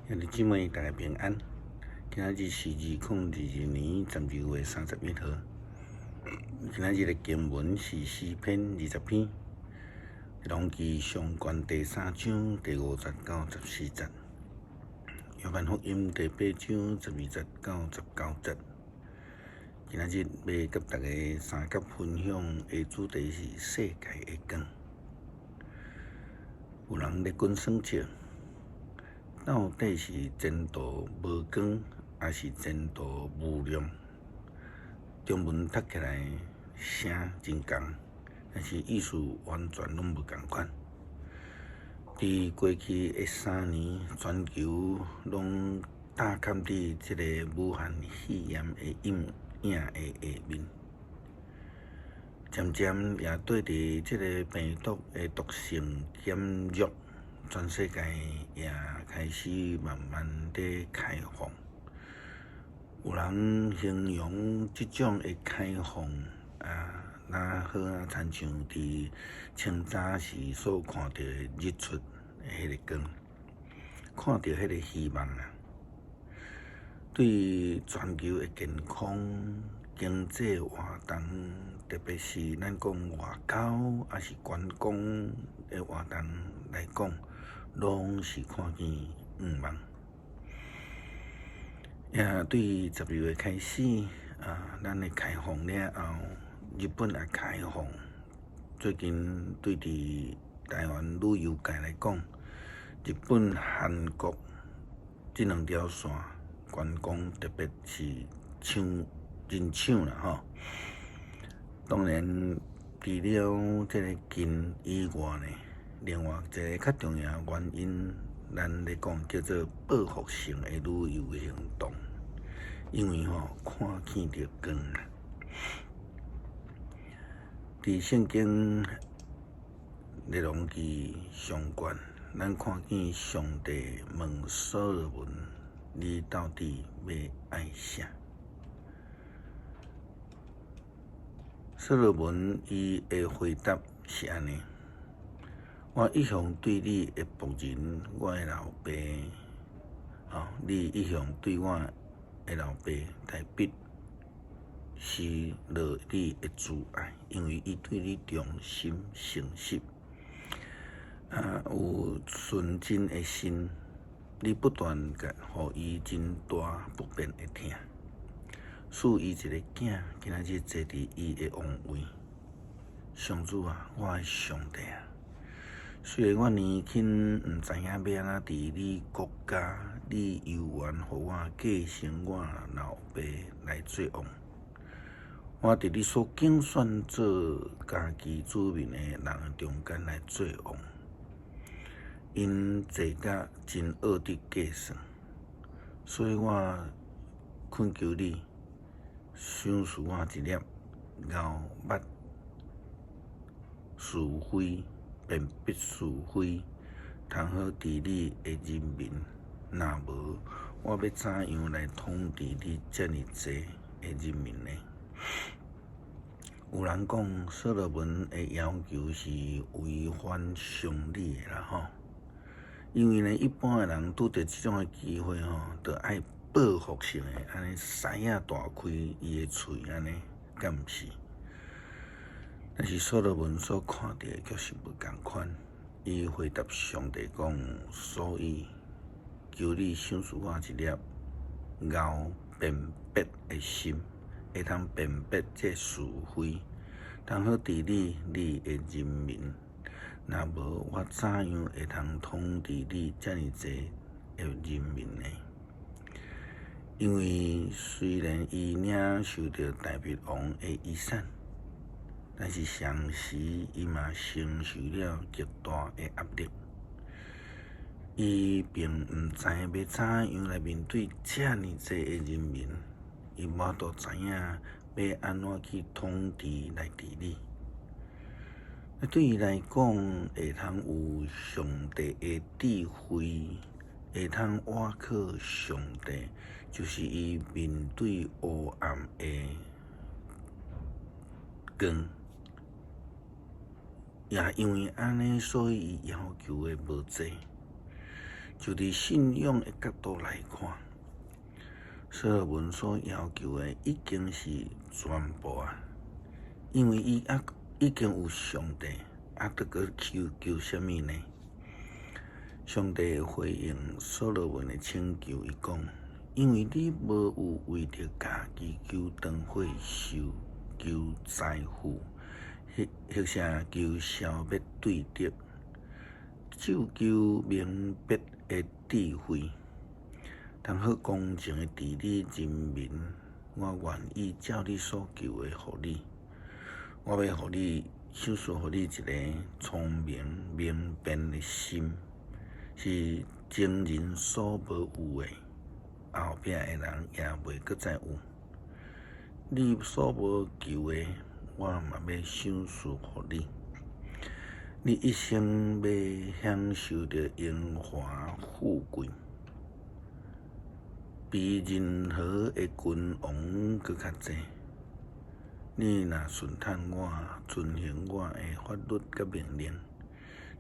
兄弟姊妹，大家平安。今仔日是2022年12月31號。今仔日的經文是詩篇20篇，列王紀上卷第三章第五節到14節，約翰福音第八章12節到19節。今仔日欲佮大家相佮分享的主題是世界的光。有人咧講耍笑，到底是前途無光，抑是前途無量？中文讀起來聲真仝，但是意思完全攏無仝款。佇過去的3年，全球攏踏崁佇這个武漢肺炎的陰影的下面，漸漸也對佇這个病毒的毒性減弱，全世界也開始慢慢咧開放。有人形容這種的開放啊，若好啊，親像佇清早時所看著的日出的彼个光，看著彼个希望啊。對全球的健康、經濟活動，特別是咱講外交抑是觀光的活動來講，攏是看見向望。也對12月開始啊，咱的開放了後，日本也開放。最近對佇台灣旅遊界來講，日本、韓國這兩條線觀光特別是搶真搶啦吼。當然，除了這个近以外呢，另外一個較重要原因，咱咧講叫做報復性的旅遊行動，因為吼看見著光啦。佇聖經列王紀上卷，咱看見上帝問所羅門：你到底欲愛啥？所羅門伊的回答是按呢：我一向對你的僕人，我的老爸，哦，你一向對我的老爸大衛施落你的慈愛，因為伊對你忠心誠實，啊，有純真的心，你不斷共予伊真大不便的疼，賜伊一个囝，今仔日坐佇伊的王位。上主啊，我的上帝啊！雖然我年輕，毋知影欲按怎佇你國家，你猶原予我繼承我老爸來做王。我佇你所揀選做家己子民的人中間來做王，𪜶濟甲真惡得計算，所以我懇求你，賞賜我一粒牛捌是非，辨別是非，通好治理的人民。若無，我欲怎樣來統治你遮爾濟的人民呢？有人講，所羅門的要求是違反常理的啦吼，因為呢，一般的人拄著這種的機會吼，就愛報復性的按呢獅仔大開伊的喙按呢，敢毋是？但是所羅門所看著的卻是無仝款。伊回答上帝講：所以求你賞賜我一粒𠢕辨別的心，會通辨別這是非，通好治理你的人民。若無，我怎樣會通統治你遮爾濟的人民呢？因為雖然伊領受著大衛王的遺產，但是同時伊嘛承受了極大的壓力。伊並毋知欲怎樣來面對遮爾濟的人民，伊無法度知影欲按怎去統治來治理。對伊來講，會通有上帝的智慧，會通倚靠上帝，就是伊面對黑暗的光。也因為按呢，所以伊要求的無濟。就佇信仰的角度來看，所羅門所要求的已經是全部啊，因為伊啊已經有上帝，啊，閣閣求求啥物呢？上帝回應所羅門的請求，伊講：因為你無有為著家己求長歲壽、求財富，或者求消滅對敵，只有求明辨的智慧，通好公正的治理人民。我願意照你所求的予你。我欲予你，賞賜予你一个聰明明辨的心，是前人所無有的，後壁的人也袂閣再有。你所無求的，我嘛欲賞賜予你。你一生欲享受著榮華富貴，比任何的君王閣較濟。你若順趁我，遵行我的法律佮命令，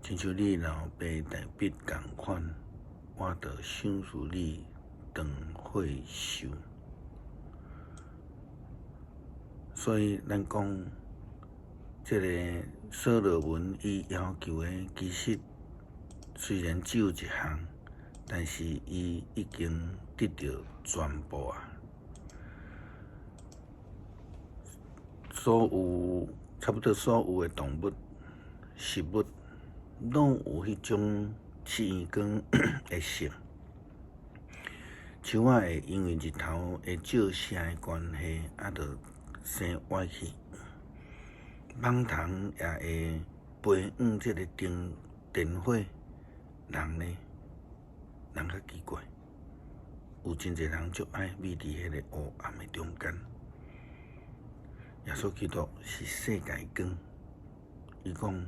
親像你老爸大衛仝款，我就賞賜你長歲壽。所以，咱講，這个所羅門伊要求的，其實雖然只有一項，但是伊已經得著全部啊！所有差不多所有的動物、食物，攏有彼種刺光的性。樹仔會因為日頭的照射的關係，啊，就生歪去。蠓蟲也會飛往這个燈電火。人呢，人較奇怪，有真濟人足愛覕佇彼个黑暗的中間。耶穌基督是世界光，伊講，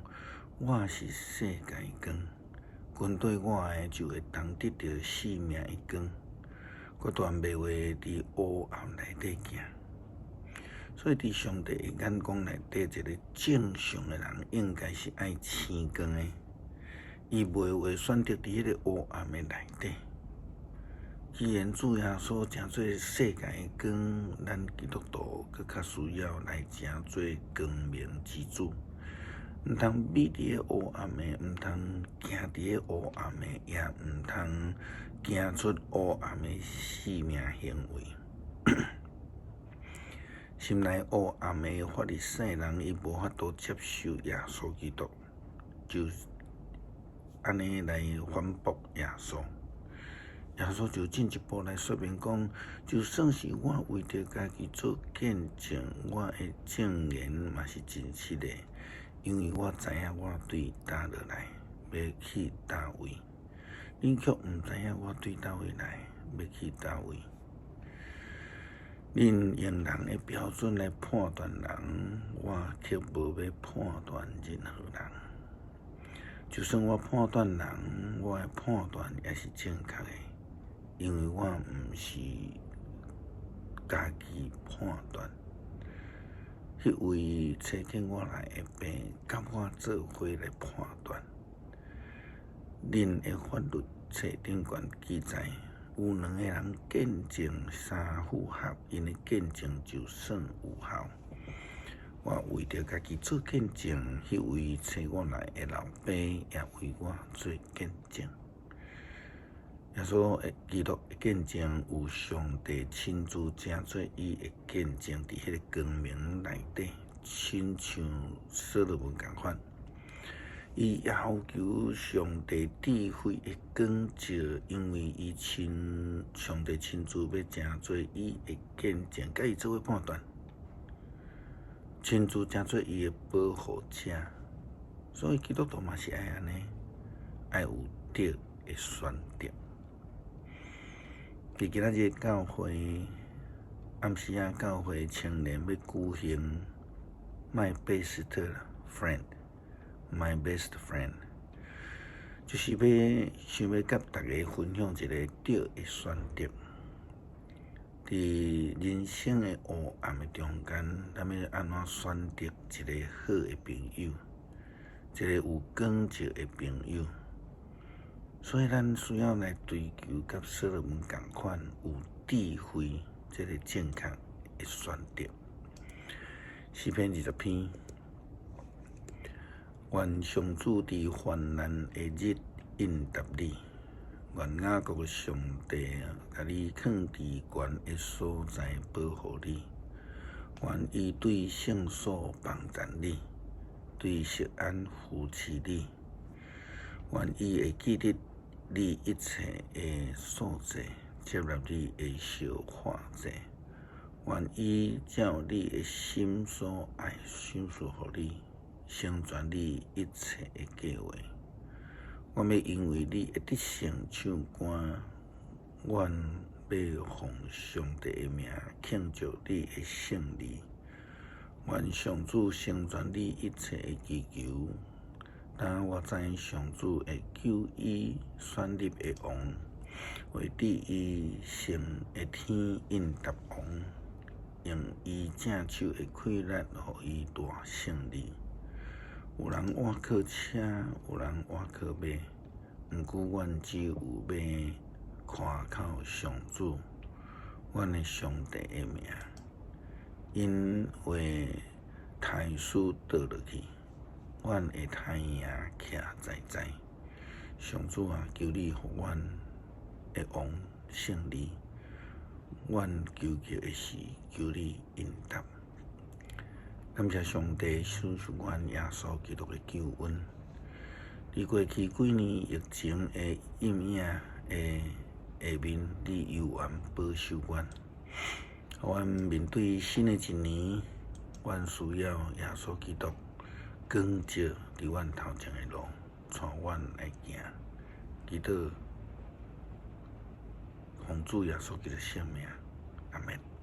我是世界光，跟綴我的就會當得著生命的光，決斷袂會佇黑暗內底行。所以佇上帝的眼光內底，一个正常的人應該是愛生光的，伊袂會選擇佇彼个黑暗的內底。既然主耶穌成做世界的光，咱基督徒閣較需要來成做光明之子，毋通覕佇个黑暗的，毋通行佇个黑暗的，也毋通行出黑暗的生命行為。心內黑暗的法利賽人，伊無法度接受耶穌基督，就按呢來反駁耶穌。耶穌就進一步來說明講，就算是我為著家己做見證，我的證言嘛是真實的，因為我知影我對佗落來，欲去佗位，恁卻毋知影我對佗位來，欲去佗位。恁用人的標準來判斷人，我卻無欲判斷任何人。就算我判斷人，我的判斷也是正確的，因為我毋是家己判斷。彼位差遣我來的父，佮我做伙來判斷。恁的法律冊頂懸記載，有兩个人見證相符合，𪜶的見證就算有效。我為著家己做見證，彼位差我來的老爸也為我做見證。耶穌的基督的見證，有上帝親自成做伊的見證，佇彼个光明內底，親像所羅門仝款。伊要求上帝智慧的光照，因為伊親上帝親自欲成做伊的見證，佮伊做伙判斷，親自成做伊的保護者。所以基督徒嘛是愛按呢，愛有對的選擇。佇今仔日教會暗時仔教會青年欲舉行 My Best Friend，My Best Friend，就是欲想欲佮大家分享一个對的選擇。佇人生的黑暗的中間，咱欲按怎選擇一个好的朋友，一个有光照的朋友？所以咱需要來追求佮所羅門仝款有智慧，這个正確的選擇。詩篇20篇，願上主佇患難的日應答你，願雅各的上帝共你囥佇懸的所在保護你，願伊對聖所幫贊你，對錫安扶持你，願伊會記得你一切的素祭，接納你的燒化祭，願伊照你的心所愛賞賜予你，成全你一切的計劃。我欲因為你會得勝唱歌，阮欲奉上帝的名慶祝你的勝利。願上主成全你一切的祈求。當我知上主會救伊選立的王，會佇伊聖的天應答王，用伊正手的氣力予伊大勝利。有人倚靠車，有人倚靠馬，毋過阮只有欲倚靠上主，阮的上帝的名。𪜶的刣師倒落去，阮的刣營徛在在。上主啊，求你予阮的王勝利，阮求告的時，求你應答。感謝上帝賞賜阮耶穌基督的救恩。佇過去幾年疫情的陰影的下面，你猶原保守阮。阮面對新的一年，阮需要耶穌基督光照佇阮頭前的路，帶阮來行。祈禱奉主耶穌基督聖名，阿們。